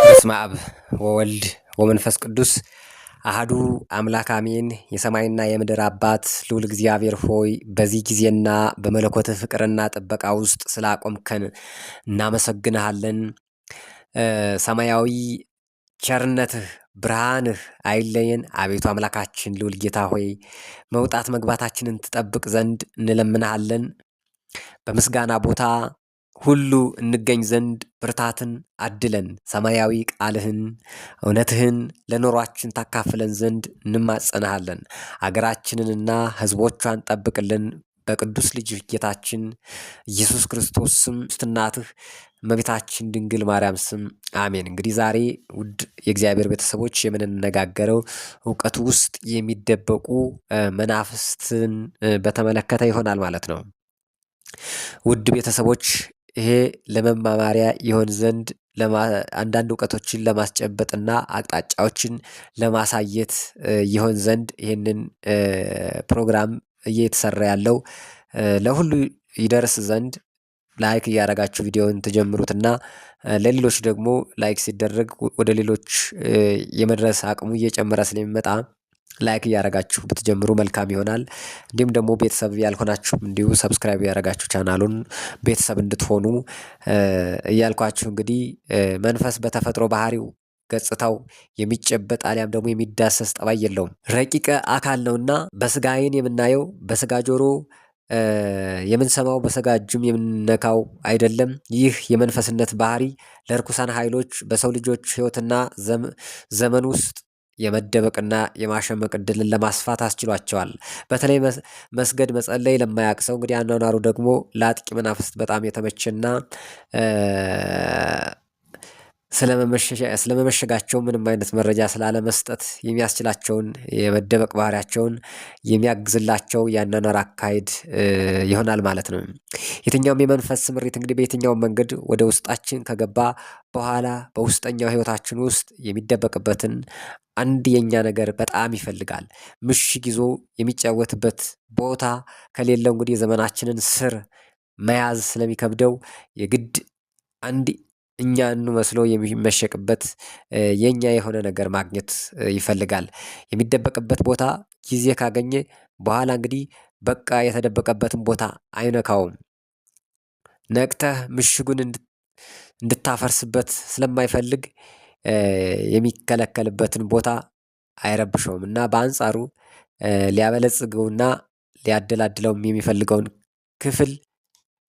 በስመ አብ ወወልድ ወመንፈስ ቅዱስ አህዱ አምላክ አሜን። የሰማይና የምድር አባት ልዑል እግዚአብሔር ሆይ በዚህ ጊዜና በመለኮትህ ፍቅርና ጥበቃ ውስጥ ስላቆምከን እናመሰግንሃለን። ሰማያዊ ቸርነትህ ብርሃንህ አይለየን። አቤቱ አምላካችን ልዑል ጌታ ሆይ መውጣት መግባታችንን ትጠብቅ ዘንድ እንለምንሃለን። በምስጋና ቦታ ሁሉ እንገኝ ዘንድ ብርታትን አድለን። ሰማያዊ ቃልህን እውነትህን ለኑሯችን ታካፍለን ዘንድ እንማጸንሃለን። አገራችንንና ሕዝቦቿን ጠብቅልን። በቅዱስ ልጅ ጌታችን ኢየሱስ ክርስቶስ ስም እናትህ እመቤታችን ድንግል ማርያም ስም አሜን። እንግዲህ ዛሬ ውድ የእግዚአብሔር ቤተሰቦች የምንነጋገረው እውቀት ውስጥ የሚደበቁ መናፍስትን በተመለከተ ይሆናል ማለት ነው። ውድ ቤተሰቦች ይሄ ለመማማሪያ ይሆን ዘንድ አንዳንድ እውቀቶችን ለማስጨበጥና አቅጣጫዎችን ለማሳየት ይሆን ዘንድ ይህንን ፕሮግራም እየተሰራ ያለው ለሁሉ ይደርስ ዘንድ like እያደረጋችሁ ቪዲዮውን ትጀምሩትና ለሌሎች ደግሞ like ሲደረግ ወደ ሌሎች የመድረስ አቅሙ እየጨመረ ስለሚመጣ like እያደረጋችሁ ብትጀምሩ መልካም ይሆናል። እንዲሁም ደግሞ ቤተሰብ ያልሆናችሁም እንዲሁ subscribe እያደረጋችሁ ቻናሉን ቤተሰብ እንድትሆኑ እያልኳችሁ እንግዲህ መንፈስ በተፈጥሮ ባህሪው ገጽታው የሚጨበጥ አሊያም ደግሞ የሚዳሰስ ጠባይ የለውም። ረቂቀ አካል ነውና በስጋ ዓይን የምናየው በስጋ ጆሮ የምንሰማው በስጋ እጁም የምንነካው አይደለም። ይህ የመንፈስነት ባህሪ ለርኩሳን ኃይሎች በሰው ልጆች ሕይወትና ዘመን ውስጥ የመደበቅና የማሸመቅ እድልን ለማስፋት አስችሏቸዋል። በተለይ መስገድ መጸለይ ለማያውቅ ሰው እንግዲህ አኗኗሩ ደግሞ ለአጥቂ መናፍስት በጣም የተመቸና ስለመመሸጋቸው ምንም አይነት መረጃ ስላለመስጠት የሚያስችላቸውን የመደበቅ ባህሪያቸውን የሚያግዝላቸው የአኗኗር አካሄድ ይሆናል ማለት ነው። የትኛውም የመንፈስ ስምሪት እንግዲህ በየትኛውም መንገድ ወደ ውስጣችን ከገባ በኋላ በውስጠኛው ህይወታችን ውስጥ የሚደበቅበትን አንድ የኛ ነገር በጣም ይፈልጋል። ምሽግ ይዞ የሚጫወትበት ቦታ ከሌለው እንግዲህ የዘመናችንን ስር መያዝ ስለሚከብደው የግድ አንድ እኛኑ መስሎ የሚመሸቅበት የኛ የሆነ ነገር ማግኘት ይፈልጋል። የሚደበቅበት ቦታ ጊዜ ካገኘ በኋላ እንግዲህ በቃ የተደበቀበትን ቦታ አይነካውም። ነቅተህ ምሽጉን እንድታፈርስበት ስለማይፈልግ የሚከለከልበትን ቦታ አይረብሸውም እና በአንጻሩ ሊያበለጽገውና ሊያደላድለውም የሚፈልገውን ክፍል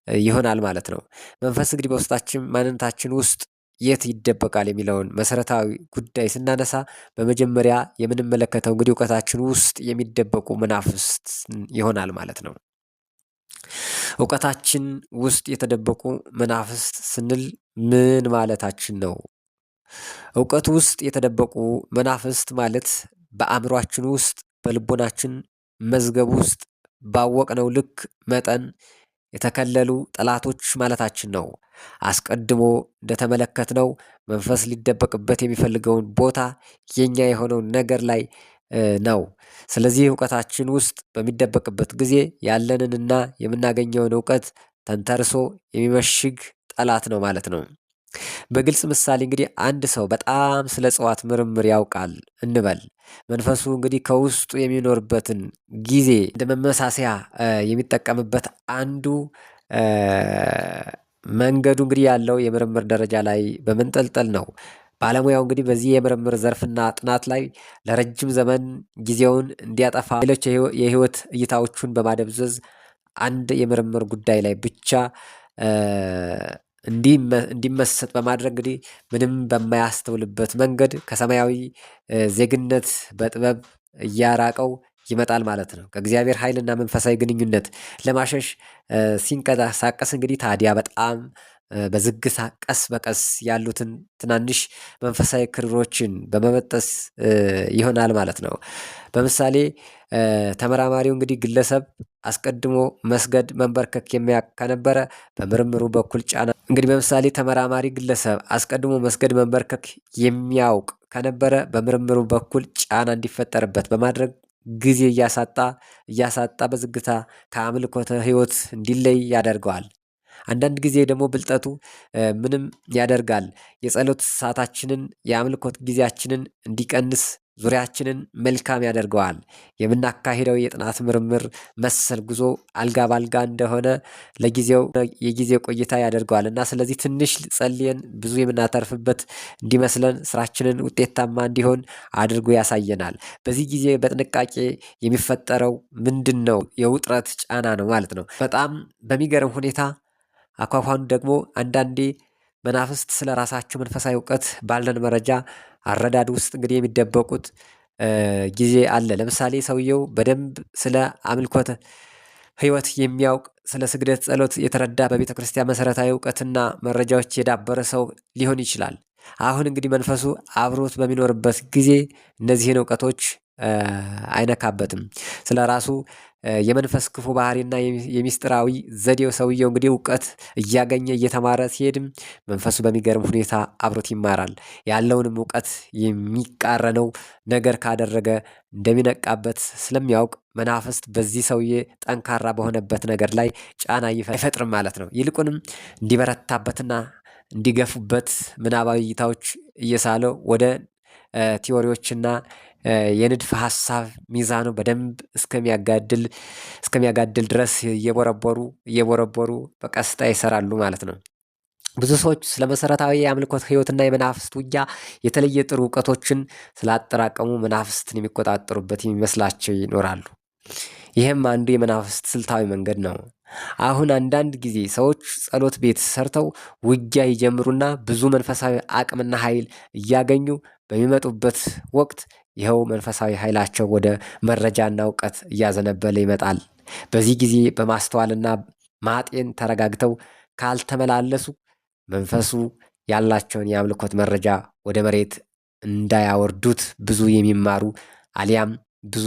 ይሆናል ማለት ነው። መንፈስ እንግዲህ በውስጣችን ማንነታችን ውስጥ የት ይደበቃል የሚለውን መሰረታዊ ጉዳይ ስናነሳ በመጀመሪያ የምንመለከተው እንግዲህ እውቀታችን ውስጥ የሚደበቁ መናፍስት ይሆናል ማለት ነው። እውቀታችን ውስጥ የተደበቁ መናፍስት ስንል ምን ማለታችን ነው? እውቀት ውስጥ የተደበቁ መናፍስት ማለት በአእምሯችን ውስጥ በልቦናችን መዝገብ ውስጥ ባወቅነው ልክ መጠን የተከለሉ ጠላቶች ማለታችን ነው። አስቀድሞ እንደተመለከትነው መንፈስ ሊደበቅበት የሚፈልገውን ቦታ የኛ የሆነውን ነገር ላይ ነው። ስለዚህ እውቀታችን ውስጥ በሚደበቅበት ጊዜ ያለንንና የምናገኘውን እውቀት ተንተርሶ የሚመሽግ ጠላት ነው ማለት ነው። በግልጽ ምሳሌ እንግዲህ አንድ ሰው በጣም ስለ እጽዋት ምርምር ያውቃል እንበል። መንፈሱ እንግዲህ ከውስጡ የሚኖርበትን ጊዜ እንደ መመሳሰያ የሚጠቀምበት አንዱ መንገዱ እንግዲህ ያለው የምርምር ደረጃ ላይ በመንጠልጠል ነው። ባለሙያው እንግዲህ በዚህ የምርምር ዘርፍና ጥናት ላይ ለረጅም ዘመን ጊዜውን እንዲያጠፋ ሌሎች የህይወት እይታዎቹን በማደብዘዝ አንድ የምርምር ጉዳይ ላይ ብቻ እንዲመሰጥ በማድረግ እንግዲህ ምንም በማያስተውልበት መንገድ ከሰማያዊ ዜግነት በጥበብ እያራቀው ይመጣል ማለት ነው። ከእግዚአብሔር ኃይልና መንፈሳዊ ግንኙነት ለማሸሽ ሲንቀሳቀስ እንግዲህ ታዲያ በጣም በዝግታ ቀስ በቀስ ያሉትን ትናንሽ መንፈሳዊ ክርሮችን በመበጠስ ይሆናል ማለት ነው። በምሳሌ ተመራማሪው እንግዲህ ግለሰብ አስቀድሞ መስገድ መንበርከክ የሚያውቅ ከነበረ በምርምሩ በኩል ጫና እንግዲህ በምሳሌ ተመራማሪ ግለሰብ አስቀድሞ መስገድ መንበርከክ የሚያውቅ ከነበረ በምርምሩ በኩል ጫና እንዲፈጠርበት በማድረግ ጊዜ እያሳጣ እያሳጣ በዝግታ ከአምልኮተ ሕይወት እንዲለይ ያደርገዋል። አንዳንድ ጊዜ ደግሞ ብልጠቱ ምንም ያደርጋል። የጸሎት ሰዓታችንን የአምልኮት ጊዜያችንን እንዲቀንስ ዙሪያችንን መልካም ያደርገዋል። የምናካሂደው የጥናት ምርምር መሰል ጉዞ አልጋ ባልጋ እንደሆነ ለጊዜው የጊዜ ቆይታ ያደርገዋል እና ስለዚህ ትንሽ ጸልየን ብዙ የምናተርፍበት እንዲመስለን ስራችንን ውጤታማ እንዲሆን አድርጎ ያሳየናል። በዚህ ጊዜ በጥንቃቄ የሚፈጠረው ምንድን ነው? የውጥረት ጫና ነው ማለት ነው። በጣም በሚገርም ሁኔታ አኳኋኑ ደግሞ አንዳንዴ መናፍስት ስለ ራሳቸው መንፈሳዊ እውቀት ባለን መረጃ አረዳድ ውስጥ እንግዲህ የሚደበቁት ጊዜ አለ። ለምሳሌ ሰውየው በደንብ ስለ አምልኮተ ሕይወት የሚያውቅ ስለ ስግደት፣ ጸሎት የተረዳ በቤተ ክርስቲያን መሰረታዊ እውቀትና መረጃዎች የዳበረ ሰው ሊሆን ይችላል። አሁን እንግዲህ መንፈሱ አብሮት በሚኖርበት ጊዜ እነዚህን እውቀቶች አይነካበትም። ስለ ራሱ የመንፈስ ክፉ ባህሪና የሚስጥራዊ ዘዴው ሰውየው እንግዲህ እውቀት እያገኘ እየተማረ ሲሄድም መንፈሱ በሚገርም ሁኔታ አብሮት ይማራል። ያለውንም እውቀት የሚቃረነው ነገር ካደረገ እንደሚነቃበት ስለሚያውቅ መናፍስት በዚህ ሰውዬ ጠንካራ በሆነበት ነገር ላይ ጫና አይፈጥርም ማለት ነው። ይልቁንም እንዲበረታበትና እንዲገፉበት ምናባዊ እይታዎች እየሳለው ወደ ቲዎሪዎችና የንድፈ ሀሳብ ሚዛኑ በደንብ እስከሚያጋድል ድረስ እየቦረቦሩ እየቦረቦሩ በቀስታ ይሰራሉ ማለት ነው። ብዙ ሰዎች ስለ መሰረታዊ የአምልኮት ሕይወትና የመናፍስት ውጊያ የተለየ ጥሩ እውቀቶችን ስላጠራቀሙ መናፍስትን የሚቆጣጠሩበት የሚመስላቸው ይኖራሉ። ይህም አንዱ የመናፍስት ስልታዊ መንገድ ነው። አሁን አንዳንድ ጊዜ ሰዎች ጸሎት ቤት ሰርተው ውጊያ ይጀምሩና ብዙ መንፈሳዊ አቅምና ኃይል እያገኙ በሚመጡበት ወቅት ይኸው መንፈሳዊ ኃይላቸው ወደ መረጃና እውቀት እያዘነበለ ይመጣል። በዚህ ጊዜ በማስተዋልና ማጤን ተረጋግተው ካልተመላለሱ መንፈሱ ያላቸውን የአምልኮት መረጃ ወደ መሬት እንዳያወርዱት ብዙ የሚማሩ አሊያም ብዙ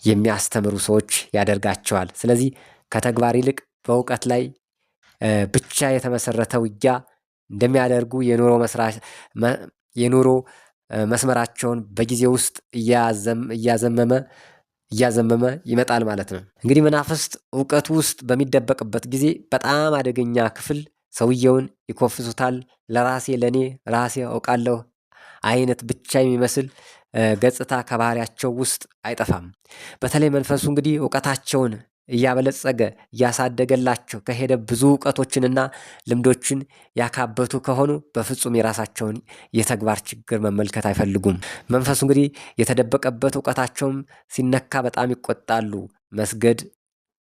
የሚያስተምሩ ሰዎች ያደርጋቸዋል። ስለዚህ ከተግባር ይልቅ በእውቀት ላይ ብቻ የተመሰረተ ውጊያ እንደሚያደርጉ የኑሮ መስመራቸውን በጊዜ ውስጥ እያዘመመ እያዘመመ ይመጣል ማለት ነው። እንግዲህ መናፍስት እውቀቱ ውስጥ በሚደበቅበት ጊዜ በጣም አደገኛ ክፍል ሰውየውን ይኮፍሱታል። ለራሴ ለእኔ ራሴ አውቃለሁ አይነት ብቻ የሚመስል ገጽታ ከባህሪያቸው ውስጥ አይጠፋም። በተለይ መንፈሱ እንግዲህ እውቀታቸውን እያበለጸገ እያሳደገላቸው ከሄደ ብዙ እውቀቶችንና ልምዶችን ያካበቱ ከሆኑ በፍጹም የራሳቸውን የተግባር ችግር መመልከት አይፈልጉም። መንፈሱ እንግዲህ የተደበቀበት እውቀታቸውም ሲነካ በጣም ይቆጣሉ። መስገድ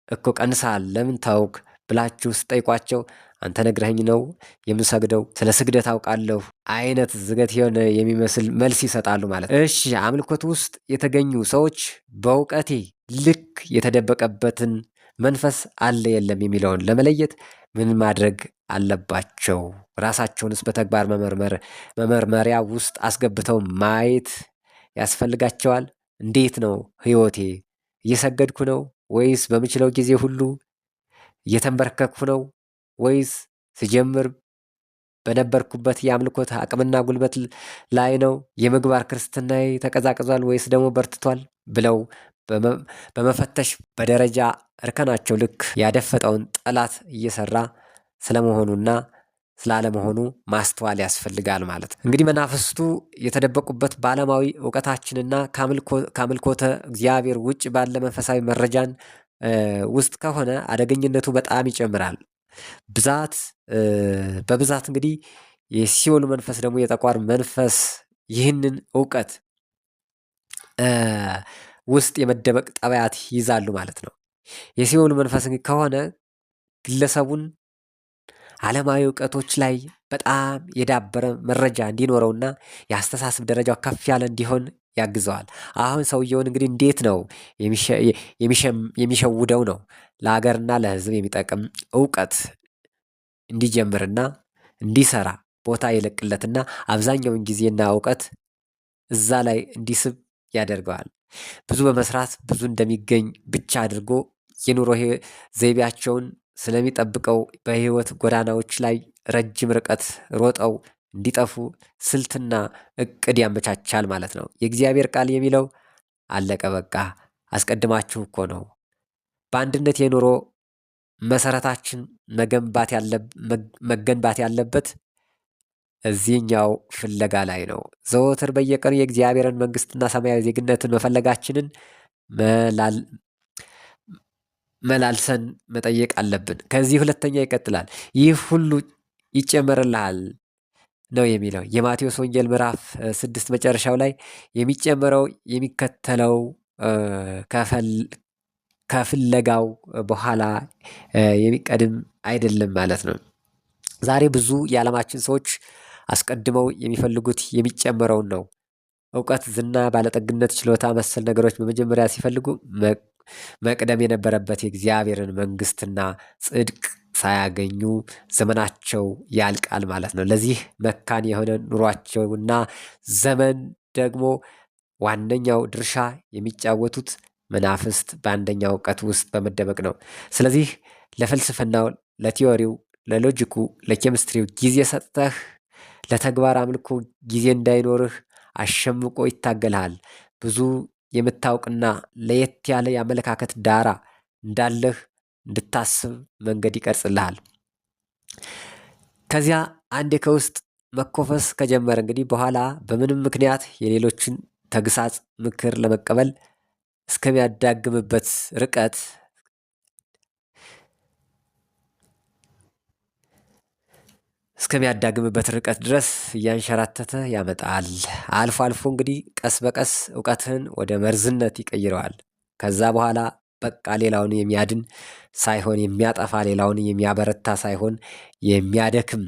እኮ ቀንሳል ለምን ታውክ ብላችሁ ስጠይቋቸው አንተ ነግረኸኝ ነው የምሰግደው፣ ስለ ስግደት አውቃለሁ አይነት ዝገት የሆነ የሚመስል መልስ ይሰጣሉ ማለት ነው። እሺ አምልኮት ውስጥ የተገኙ ሰዎች በእውቀቴ ልክ የተደበቀበትን መንፈስ አለ የለም የሚለውን ለመለየት ምን ማድረግ አለባቸው? ራሳቸውንስ በተግባር መመርመር መመርመሪያ ውስጥ አስገብተው ማየት ያስፈልጋቸዋል። እንዴት ነው ህይወቴ? እየሰገድኩ ነው ወይስ በምችለው ጊዜ ሁሉ እየተንበረከኩ ነው ወይስ ስጀምር በነበርኩበት የአምልኮት አቅምና ጉልበት ላይ ነው? የምግባር ክርስትናዬ ተቀዛቅዟል ወይስ ደግሞ በርትቷል? ብለው በመፈተሽ በደረጃ እርከናቸው ልክ ያደፈጠውን ጠላት እየሰራ ስለመሆኑና ስላለመሆኑ ማስተዋል ያስፈልጋል ማለት ነው። እንግዲህ መናፍስቱ የተደበቁበት በዓለማዊ እውቀታችንና ከአምልኮተ እግዚአብሔር ውጭ ባለ መንፈሳዊ መረጃን ውስጥ ከሆነ አደገኝነቱ በጣም ይጨምራል። ብዛት በብዛት እንግዲህ የሲኦል መንፈስ ደግሞ የጠቋር መንፈስ ይህንን እውቀት ውስጥ የመደበቅ ጠባያት ይይዛሉ ማለት ነው። የሲኦል መንፈስ ከሆነ ግለሰቡን ዓለማዊ እውቀቶች ላይ በጣም የዳበረ መረጃ እንዲኖረውና የአስተሳሰብ ደረጃው ከፍ ያለ እንዲሆን ያግዘዋል። አሁን ሰውየውን እንግዲህ እንዴት ነው የሚሸውደው ነው ለሀገርና ለሕዝብ የሚጠቅም እውቀት እንዲጀምርና እንዲሰራ ቦታ ይለቅለትና አብዛኛውን ጊዜና እውቀት እዛ ላይ እንዲስብ ያደርገዋል። ብዙ በመስራት ብዙ እንደሚገኝ ብቻ አድርጎ የኑሮ ዘይቤያቸውን ስለሚጠብቀው በህይወት ጎዳናዎች ላይ ረጅም ርቀት ሮጠው እንዲጠፉ ስልትና እቅድ ያመቻቻል ማለት ነው። የእግዚአብሔር ቃል የሚለው አለቀ በቃ አስቀድማችሁ እኮ ነው። በአንድነት የኑሮ መሰረታችን መገንባት ያለበት እዚህኛው ፍለጋ ላይ ነው። ዘወትር በየቀኑ የእግዚአብሔርን መንግስትና ሰማያዊ ዜግነትን መፈለጋችንን መላልሰን መጠየቅ አለብን። ከዚህ ሁለተኛ ይቀጥላል። ይህ ሁሉ ይጨመርልሃል ነው የሚለው የማቴዎስ ወንጌል ምዕራፍ 6 መጨረሻው ላይ የሚጨመረው የሚከተለው ከፍለጋው በኋላ የሚቀድም አይደለም ማለት ነው። ዛሬ ብዙ የዓለማችን ሰዎች አስቀድመው የሚፈልጉት የሚጨመረውን ነው። እውቀት፣ ዝና፣ ባለጠግነት፣ ችሎታ መሰል ነገሮች በመጀመሪያ ሲፈልጉ መቅደም የነበረበት የእግዚአብሔርን መንግስትና ጽድቅ ሳያገኙ ዘመናቸው ያልቃል ማለት ነው። ለዚህ መካን የሆነ ኑሯቸውና ዘመን ደግሞ ዋነኛው ድርሻ የሚጫወቱት መናፍስት በአንደኛው እውቀት ውስጥ በመደበቅ ነው። ስለዚህ ለፍልስፍናው፣ ለቲዮሪው፣ ለሎጂኩ፣ ለኬሚስትሪው ጊዜ ሰጥተህ ለተግባር አምልኮ ጊዜ እንዳይኖርህ አሸምቆ ይታገልሃል። ብዙ የምታውቅና ለየት ያለ የአመለካከት ዳራ እንዳለህ እንድታስብ መንገድ ይቀርጽልሃል። ከዚያ አንዴ ከውስጥ መኮፈስ ከጀመረ እንግዲህ በኋላ በምንም ምክንያት የሌሎችን ተግሳጽ ምክር ለመቀበል እስከሚያዳግምበት ርቀት እስከሚያዳግምበት ርቀት ድረስ እያንሸራተተ ያመጣል። አልፎ አልፎ እንግዲህ ቀስ በቀስ እውቀትህን ወደ መርዝነት ይቀይረዋል። ከዛ በኋላ በቃ ሌላውን የሚያድን ሳይሆን የሚያጠፋ፣ ሌላውን የሚያበረታ ሳይሆን የሚያደክም፣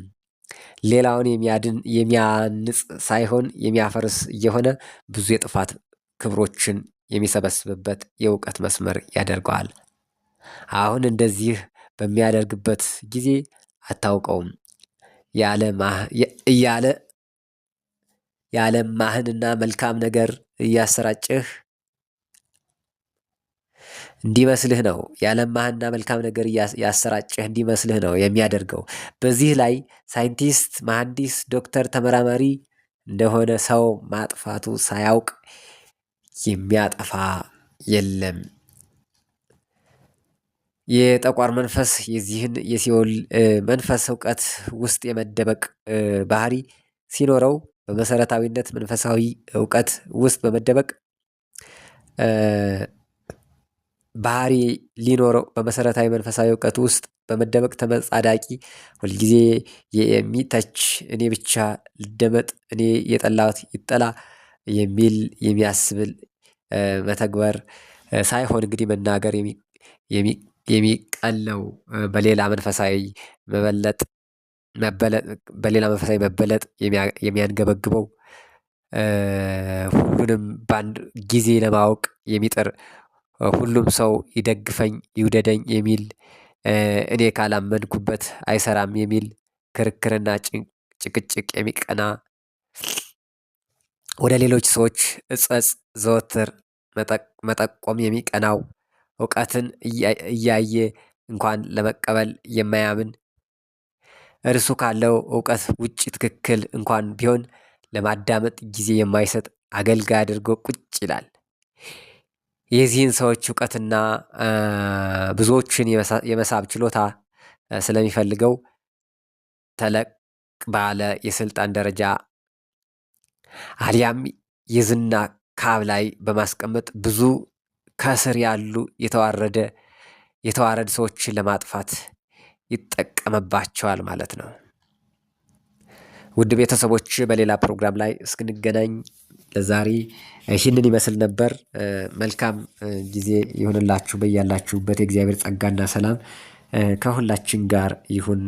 ሌላውን የሚያድን የሚያንጽ ሳይሆን የሚያፈርስ እየሆነ ብዙ የጥፋት ክብሮችን የሚሰበስብበት የእውቀት መስመር ያደርገዋል። አሁን እንደዚህ በሚያደርግበት ጊዜ አታውቀውም እያለ ያለማህንና መልካም ነገር እያሰራጨህ እንዲመስልህ ነው። ያለማህና መልካም ነገር ያሰራጨህ እንዲመስልህ ነው የሚያደርገው። በዚህ ላይ ሳይንቲስት፣ መሐንዲስ፣ ዶክተር፣ ተመራማሪ እንደሆነ ሰው ማጥፋቱ ሳያውቅ የሚያጠፋ የለም። የጠቋር መንፈስ የዚህን የሲኦል መንፈስ እውቀት ውስጥ የመደበቅ ባህሪ ሲኖረው በመሰረታዊነት መንፈሳዊ እውቀት ውስጥ በመደበቅ ባህሪ ሊኖረው በመሰረታዊ መንፈሳዊ እውቀት ውስጥ በመደበቅ ተመጻዳቂ፣ ሁልጊዜ የሚተች፣ እኔ ብቻ ልደመጥ፣ እኔ የጠላሁት ይጠላ የሚል የሚያስብል መተግበር ሳይሆን እንግዲህ መናገር የሚቀለው በሌላ መንፈሳዊ መበለጥ መበለጥ በሌላ መንፈሳዊ መበለጥ የሚያንገበግበው ሁሉንም በአንድ ጊዜ ለማወቅ የሚጥር ሁሉም ሰው ይደግፈኝ ይውደደኝ የሚል እኔ ካላመንኩበት አይሰራም የሚል ክርክርና ጭቅጭቅ የሚቀና ወደ ሌሎች ሰዎች እጸጽ ዘወትር መጠቆም የሚቀናው እውቀትን እያየ እንኳን ለመቀበል የማያምን እርሱ ካለው እውቀት ውጭ ትክክል እንኳን ቢሆን ለማዳመጥ ጊዜ የማይሰጥ አገልጋይ አድርጎ ቁጭ ይላል። የዚህን ሰዎች እውቀትና ብዙዎችን የመሳብ ችሎታ ስለሚፈልገው ተለቅ ባለ የስልጣን ደረጃ አሊያም የዝና ካብ ላይ በማስቀመጥ ብዙ ከስር ያሉ የተዋረድ ሰዎችን ለማጥፋት ይጠቀምባቸዋል ማለት ነው። ውድ ቤተሰቦች በሌላ ፕሮግራም ላይ እስክንገናኝ ለዛሬ ይህንን ይመስል ነበር። መልካም ጊዜ ይሁንላችሁ። በያላችሁበት የእግዚአብሔር ጸጋና ሰላም ከሁላችን ጋር ይሁን።